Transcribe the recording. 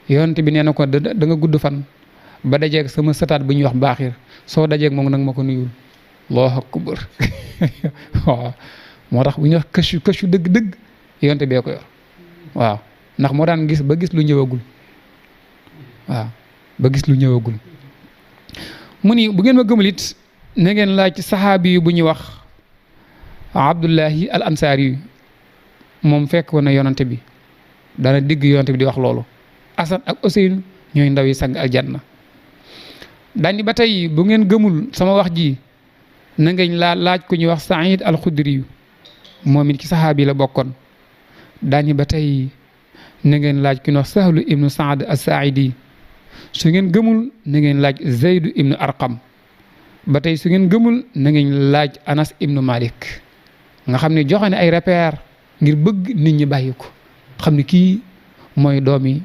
yonent bi nee na ko da nga gudd fan ba dajeeg sama sëtaat bu ñuy wax baaxir soo dajeeg moom nag ma ko nuyul allahu akbar waaw moo tax bu ñuy wax këchu dëgg-dëgg yonent bee ko yor waaw ndax moo daan gis ba gis lu ñëwagul waaw ba gis lu ñëwagul mu ni bu ngeen ma gëmul it na ngeen laaj saxaabi yu bu ñuy wax Abdullahi al Ansaari yi moom fekk woon na yonante bi dana digg yonante bi di wax loolu Asan ak Useynu ñooy ndaw yi sang aljanna daani ba tey bu ngeen gëmul sama wax ji na ngeen laaj ku ñuy wax Saïd al Xudri yu moom it ci saxaabi la bokkoon daani ba tey na ngeen laaj ku ñuy wax Sahlu ibnu Saad as-Saaidi su ngeen gëmul na ngeen laaj Zaydu ibnu Arqam ba tey su ngeen gëmul na ngeen laaj Anas ibnu Malik nga xam ne joxe ne ay repère ngir bëgg nit ñi bàyyi ko xam ne kii mooy doomi